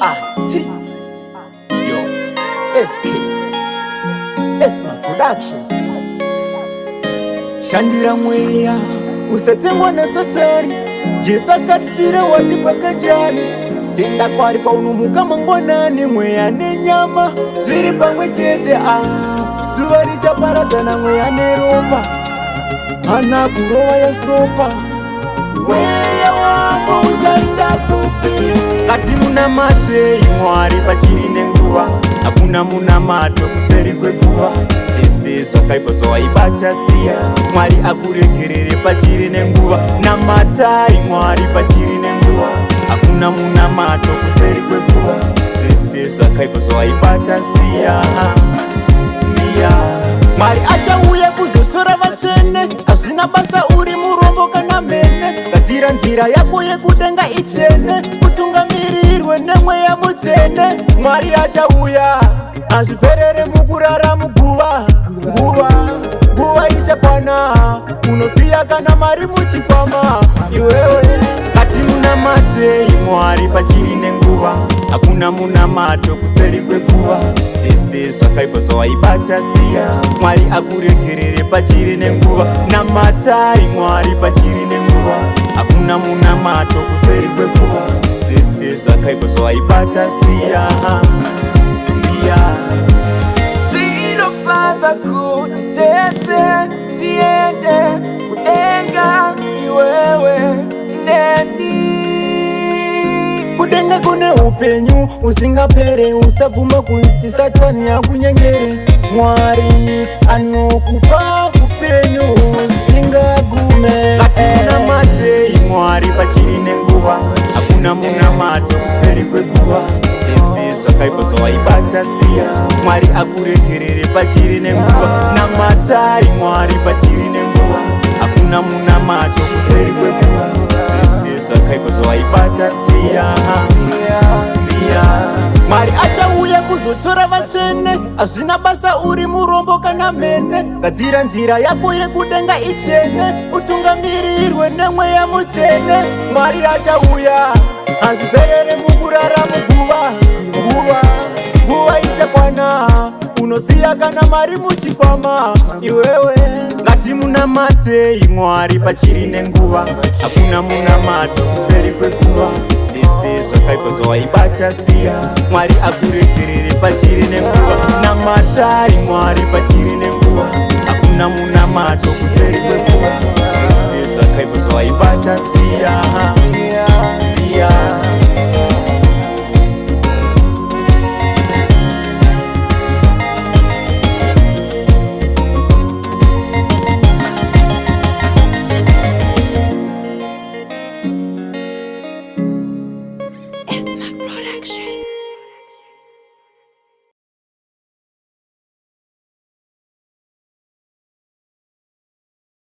A T Yo S K Esma Productions. Shandira mweya, usatengwa nasatani. Jesu akatifira, wati pakajani. Tenda kwari paunomuka mangwanani. Mweya nenyama zviri pamwe chete. A zuva richaparadzana mweya neropa. Hana kurova yastopa, mweya wako uchaenda kupi? Ngati munamatei Mwari pachiri nenguva. Hakuna munamato kuseri kwekuva. Zvese zvakaipa zvawaibata siya, Mwari akuregerere pachiri nenguva. Namatai Mwari pachiri nenguva. Hakuna munamato kuseri kwekuva. Zvese zvakaipa zvawaibata siya, siya. Mwari achauya kuzotora vatsvene. Hazvina basa uri murombo kana mhene. Gadzira nzira yako yekudenga ichene, utungamirirwe nemweya mutsvene. Mwari achauya, hazviperere mukurara muguva. Nguva, nguva ichakwana, unosiya kana mari muchikwama iwewe. Ngati munamatei Mwari pachiri nenguva. Hakuna munamato kuseri kwekuva. Zvese zvakaipa zvawaibata siya, Mwari akuregerere pachiri nenguva. Namatai Mwari pachiri nenguva. Hakuna munamato kuseri kwekuva. Zvese zvakaipa zvawaibata siya, siya. Zvinofadza kuti tese tiende kudenga, iwewe neni. Kudenga kune upenyu usingapere. Usabvuma kuti Satani akunyengere. Mwari anokupa upenyu usingagume. Ngatimunamatei Mwari pachiri nenguva. Hakuna munamato kuseri kwekuva. Zvese zvakaipa zvawaibata siya, Mwari akuregerere pachiri nenguva. Namatai Mwari pachiri nenguva. Hakuna munamato kuseri kwekuva. Zvese zvakaipa zvawaibata siya, siya. Mwari achauya kuzotora vatsvene. Hazvina basa uri murombo kana mhene. Gadzira nzira yako yekudenga ichene, utungamirirwe nemweya mutsvene. Mwari achauya, hazviperere mukurara muguva. Nguva, nguva ichakwana, unosiya kana mari muchikwama iwewe. Ngatimunamatei Mwari pachiri nenguva. Hakuna munamato kuseri kwekuva. Zvese zvakaipa zvawaibata siya, Mwari akuregerere pachiri nenguva. Namatai Mwari pachiri nenguva. Hakuna munamato kuseri kwekuva. Zvese zvakaipa zvawaibata siya.